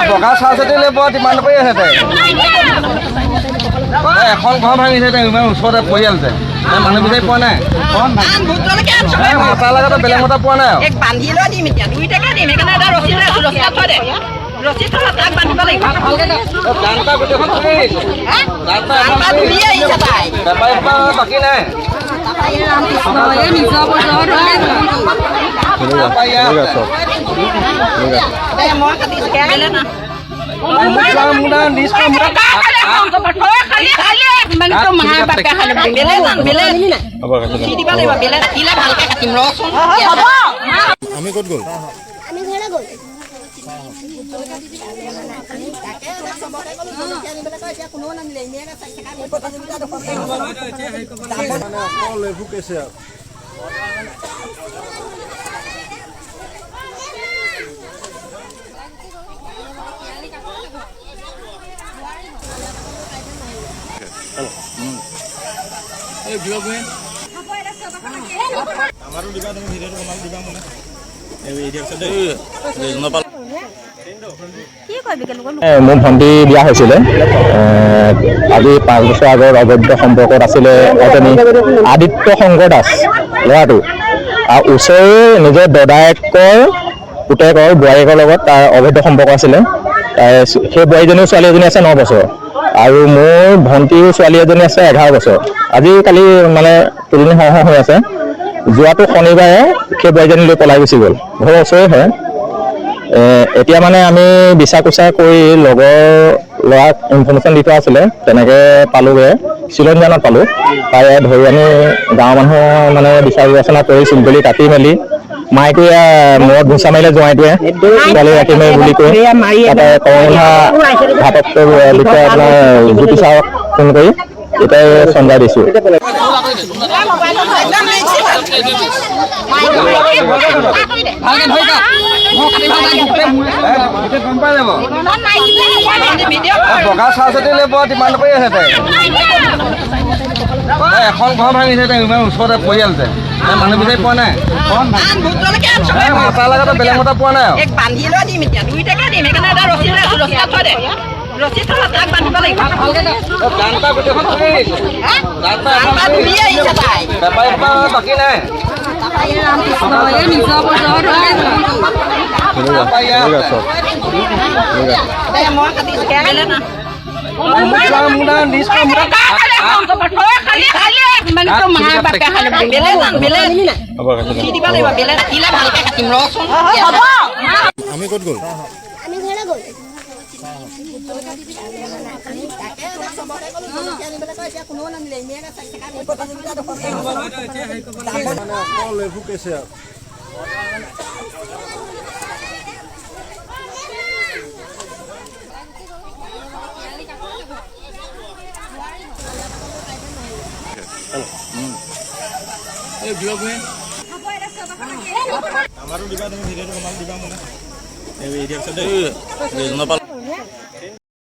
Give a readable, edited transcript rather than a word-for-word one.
বগা চাহচাতি লৈ বৰ ডিমাণ্ড কৰি আছে তাই। এখন ঘৰ ভাঙিছে তাই, ইমান ওচৰতে পৰিয়ালতে মানুহ বিচাৰি পোৱা নাই। মতা লগতে বেলেগ মতা পোৱা নাই। বান্ধি লৈ দিম এতিয়া, 2 টকা দিম। সেইকাৰণে এটা ৰছী লৈ আছো, ৰছী থৈ দে, ৰছী থৈ তাক বান্ধিব লাগিব। ধুই আহিছে তাই। বেপাৰী বাকী নাই। মই কাটিছো বেলেগ না। আমি ক'ত গ'ল? আমি ঘৰলৈ গ'ল। আমাৰো দিবা, তুমি ভিডিঅ'টো বনালে দিবা মানে। মোৰ ভণ্টি বিয়া হৈছিলে আজি 5 বছৰ আগত। অবৈধ সম্পৰ্কত আছিলে এজনী আদিত্য শংকৰ দাস ল'ৰাটো, আৰু ওচৰৰে নিজৰ দদায়েকৰ পুতেকৰ বোৱাৰীয়েকৰ লগত তাৰ অবৈধ সম্পৰ্ক আছিলে। তাই সেই বোৱাৰীজনীও ছোৱালী এজনী আছে 9 বছৰ, আৰু মোৰ ভণ্টিও ছোৱালী এজনী আছে 11 বছৰ। আজিকালি মানে তুলনি হওঁ হওঁ হৈ আছে। যোৱাটো শনিবাৰে সেই বোৱাৰীজনী লৈ পলাই গুচি গ'ল, ঘৰৰ ওচৰৰে হয়। এতিয়া মানে আমি বিচাৰ কোচাৰ কৰি লগৰ ল'ৰাক ইনফৰ্মেশ্যন দি থোৱা আছিলে, তেনেকৈ পালোগৈ, চিলনজানত পালোঁ। তাৰে ধৰি আনি গাঁৱৰ মানুহ মানে বিচাৰ বিবেচনা কৰি চুলি কাটি মেলি মাইটোৱে মূৰত ঘোচা মাৰিলে জোঁৱাইটোৱে, ছোৱালী ৰাখিমেই বুলি কৈ তাতে কৰোণা ঘাতক বিষয়ে আপোনাৰ জ্যোতি ছাৰক ফোন কৰি এতিয়া চমজাই দিছোঁ। গম পাই যাব। বগা চাহচাতি লৈ বৰ ডিমাণ্ড কৰি আছে তাই। এখন ঘৰ ভাঙিছে তাই, ইমান ওচৰতে পৰিয়ালতে মানুহ বিচাৰি পোৱা নাই। মতা লগতে বেলেগ মতা পোৱা নাই। বান্ধি লৈ দিম এতিয়া, 2 টকা দিম। সেইকাৰণে এটা ৰছী লৈ আছো, ৰছী থৈ দে, ৰছী থৈ তাক বান্ধিব লাগিব। ধুই আহিছে তাই। বেপাৰী বাকী নাই। মই কাটিছো বেলেগ না। আমি ক'ত গ'ল? আমি ঘৰলৈ গ'ল। আমাৰো দিবা, তুমি ভিডিঅ'টো বনালে দিবা মানে।